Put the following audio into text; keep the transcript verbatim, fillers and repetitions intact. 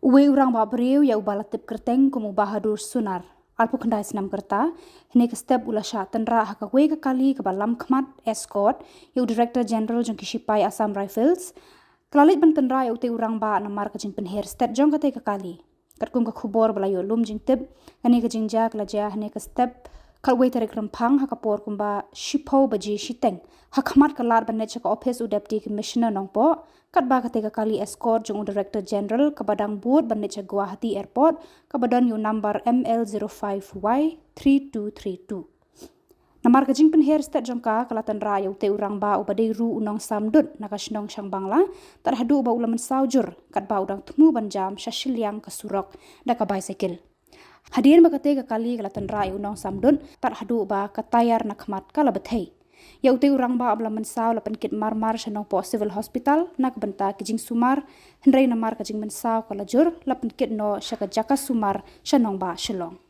Uwei u rangbah briew ïa uba la tip kyrteng kum u Bahadur Sunar, arphew khyndai snem ka rta, hynne ka step u la shah tynrah ha kawei ka kali kaba lam khmat, escort, ïa u Director General jong ki shipai Assam Rifles. Ka la leit ban tynrah ïa utei u rangbah namar ka jingpynher stet jong katei ka kali. Katkum ka khubor ba la ïoh lum jingtip, kane ka jingjia ka la jia hynne ka step khatwei tarik Rymphang ha ka por kumba shiphew baje shiteng, ha khmat ka lad ban leit sha ka ophis u Deputy Commissioner Nongpoh, katba katei ka kali escort jong u Director General kaba dang bud ban leit sha Guwahati Airport, kaba don ïa u nambar M L zero five Y three two three two. Namar ka jingpynher stet jong ka, ka la tynrah ïa utei u rangbah uba dei ruh u nongsamdud na ka shnong Shangbangla, tad haduh ba u la mynsaw jur, katba u dang thmu ban jam sha shiliang ka surok da ka bicycle. Hadien ba katei ka kali ka la tynrah ïa u nongsamdud, tad haduh ba ka tayar na khmat ka la bthei. Ïa utei u rangbah ba la mynsaw la pynkit marmar sha Nongpoh Civil Hospital na ka bynta ki jingsumar, hynrei namar ka jingmynsaw ka la jur, la pynkit noh sha ka jaka sumar sha nongbah Shillong.